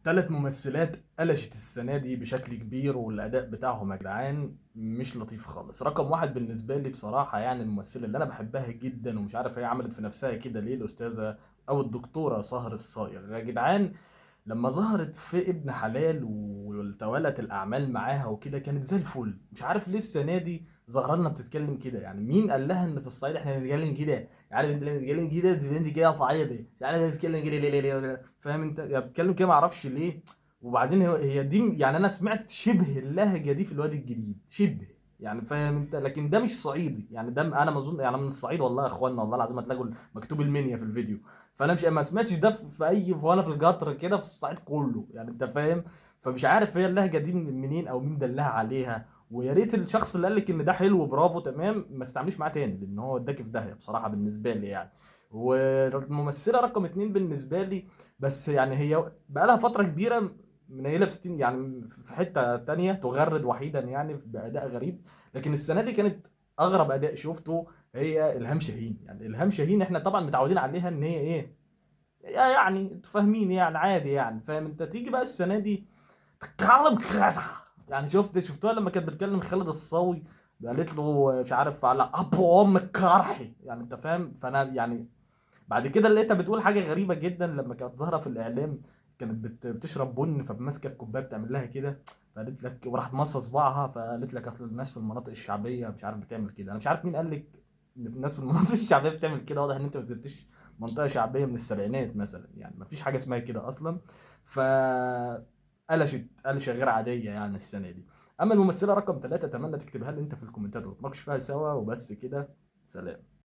ثلاث ممثلات قلشت السنة دي بشكل كبير، والأداء بتاعهم يا جدعان مش لطيف خالص. رقم واحد بالنسبة لي بصراحة يعني الممثلة اللي أنا بحبها جدا ومش عارف هي عملت في نفسها كده ليه، الأستاذة أو الدكتورة سهر الصايغ. يا جدعان لما ظهرت في ابن حلال وتوالت الأعمال معاها وكده كانت زي الفل، مش عارف ليه السنة دي ظهر لنا بتتكلم كده. يعني مين قال لها إن في الصعيد إحنا بنتكلم كده؟ عارف انت لما بتتكلم كده تبقى انت كده صعيدي، مش عارف بتتكلم كده ليه ليه ليه ليه. فاهم انت؟ يعني بتتكلم كده ما اعرفش ليه. وبعدين هي دي، يعني انا سمعت شبه اللهجة دي في الوادي الجديد شبه، يعني فاهم انت، لكن ده مش صعيدي. يعني ده انا ما اظن، يعني من الصعيد والله يا اخوانا، والله العظيم هتلاقوا مكتوب المنيا في الفيديو. فانا مش ما سمعتش ده في اي، وانا في القطر كده في الصعيد كله، يعني انت فاهم. فمش عارف هي اللهجة دي منين او مين دلها عليها. ويا ريت الشخص اللي قال لك ان ده حلو برافو تمام ما تستعمليش معاه تاني، لان هو اداك في داهية بصراحة بالنسبة لي يعني. والممثله رقم 2 بالنسبة لي، بس يعني هي بقى لها فترة كبيرة منيله ب 60، يعني في حتة تانية تغرد وحيدا يعني باداء غريب، لكن السنة دي كانت اغرب اداء شفته هي الهام شاهين. يعني الهام شاهين احنا طبعا متعودين عليها ان هي ايه، يعني انتوا فاهمين، يعني عادي، يعني فاهم انت. تيجي بقى السنة دي تتكلم كده، يعني شفتوها لما كانت بتكلم خالد الصاوي قالت له مش عارف على ابو ام كرحي، يعني انت فاهم. فانا يعني بعد كده لقيتها بتقول حاجة غريبة جدا لما كانت ظاهره في الاعلام، كانت بتشرب بن فماسكه الكوباية بتعمل لها كده، فقالت لك وراحت مصه صباعها، فقالت لك اصل الناس في المناطق الشعبية مش عارف بتعمل كده. انا مش عارف مين قال لك ان الناس في المناطق الشعبية بتعمل كده، واضح ان انت ما نزلتش منطقة شعبية من السبعينات مثلا، يعني ما فيش حاجة اسمها كده اصلا. ف قلشت قلشه غير عادية يعني السنة دي. اما الممثلة رقم 3 اتمنى تكتبها لي انت في الكومنتات وتناقش فيها سوا، وبس كده، سلام.